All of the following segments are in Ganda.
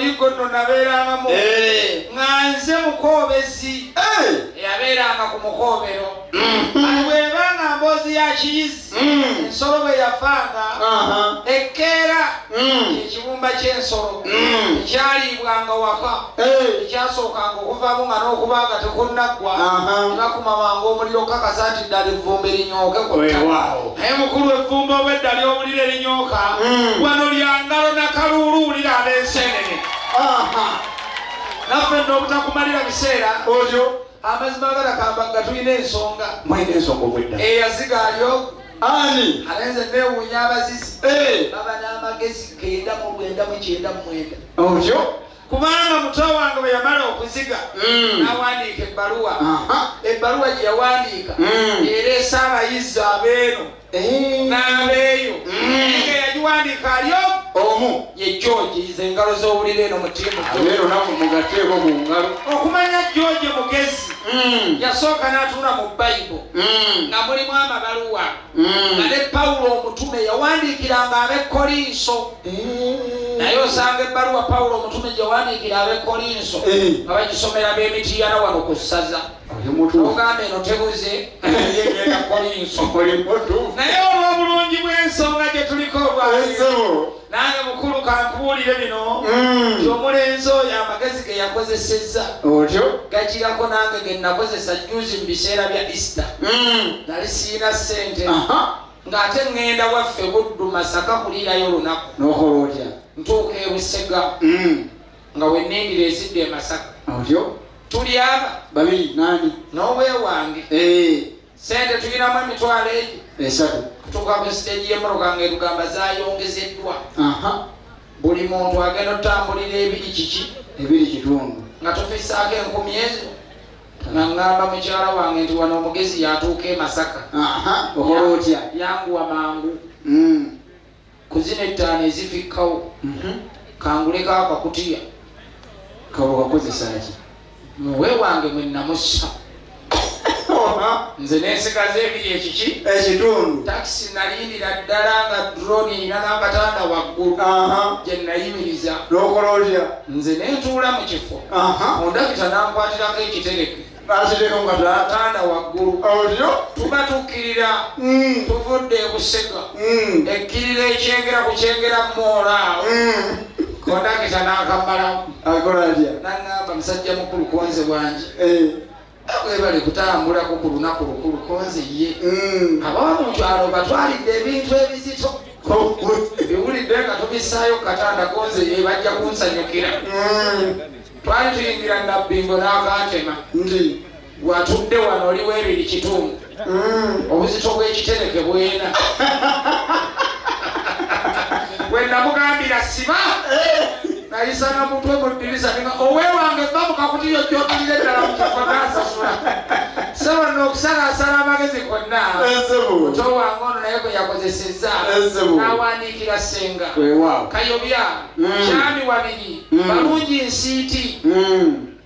Omuyiggo nno nabeerangamu nga nze mukoobezi eyabeeranga ku mukoobero. Bwebanga mboozi ya kiyizi, ensolo bwe yafanga ekkeera ekibumba ky'ensolo ekyaliibwanga waka ekyasookanga okuvaamu nga n'okubanga tekunnaggwa, bakumamanga omuliro kakasa nti ddala evvumbe linyooke. Naye mukulu, evvumbe obwedda ly'omuliro erinyooka wano lyangalo nakaluuluwulira ab'ensenene. Naffe nno obutakumalira biseera, otyo amazima agatakambagga tulina ensonga. Mulina ensonga obwedda. Eyaziga alyo ani? Alenze neewuunya abazizi baba n'amagezi 99. Otyo Kubanga muto wange bwe yamala okuziga n'awandiika ebbaluwa, ebbaluwa gye yawandiika ereese abayizi abeeno n'abeeyo, nga yagiwandiika ali omu ye George. Ize engalo z'owulira eno mutimu abeero naku mugateeko mu ngalo. Okumanya George mugezi, yasooka n'atuula mu Bayibuli nga mulimu amabaluwa nga ne Pawulo omutume yawandiikiranga ab'Ekkolinso, naye osanga ebbaluwa Pawulo omutume gye yawandiikira ab'Ekkolinso nga bagisomera b'emitiyana wano ku ssaza. Oli mutuufu. Ogamba eno tebuze, yegenda Kolinso. Oli mutuufu. Naye olw'obulungi bw'ensonga gye tuliko olwaleero, Essebo. nange mukulu kankubuulire bino nti omulenzi oyo amagezi ge yakozesezza Otyo gakirako nange ge nakozesa juzi mu biseera bya Easter. Nali siina ssente, ng'ate ŋŋenda waffe Buddu Masaka kuliirayo olunaku. N'okola otya? Ntuuka e Busega nga wennindira ezidde e Masaka. Otyo Tuli aba babiri nani? N'owewange. Sente tulinamu emitwalo egyo 3. Kutuuka ku siteegi y'emmotoka ng'erugamba zayongezeddwa, buli muntu agenda otambulira ebiri kiki? 2.5. Nga tufissaako 1000 ezo, nga ŋŋamba mukyala wange nti wano omugezi yatuuka e Masaka. Okola otya? Yanguwa mangu ku zino 5 ezifikkawo, kanguleko akakutiya. Kabo kakozesa ki? Muwe wange mwe namussa, nze nensigaza ebiri ekiki? Ekitundu. Takisi nalindira ddala nga drone erina n'akatanda waggulu gye nayimiriza. N'okola otya? Nze nentuula mu kifo, kondakita nankwatirako ekitereke. Akiteeka mu katanda. Katanda waggulu. Otyo Tuba tukkirira, tuvudde e Busega, ekkirira ekyengera ku Kyengera moola awo, kondakita n'akamalamu. Akola atya? Naŋŋamba, musajja mukulu, konze bwangi webale kutambulako ku lunaku lukulu, konze ye abamu mukyalo batwalidde ebintu ebizito, biwulidde nga tubissaayo ku katanda, konze ye bajja kunsanyukira. Twali tuyingira Nabbingo n'akantema Nti watudde wano oliwo 2.5, obuzito bw'ekitereke bwena. Bwe namugambira siba, nayisa na mutwe mu ddirisa ninga owewange va mu kakutiyo gyotulire ddala mu kifo n'asasula. Sebo nno okusalaasala amagezi konna Essebo. muto wange ono naye gwe yakozesezza Essebo. n'awandiikira ssenga Weewaawo. Kayobya kyami wabiri balungi nsiiti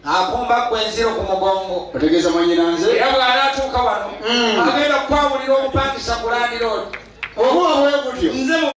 akumba gwenziro ku mugongo. Otegeeza mwanyina nze. Era bw'anaatuuka wano agenda kukwawulira omupangisa ku landiroodi. Oba bwe gutyo. Nze.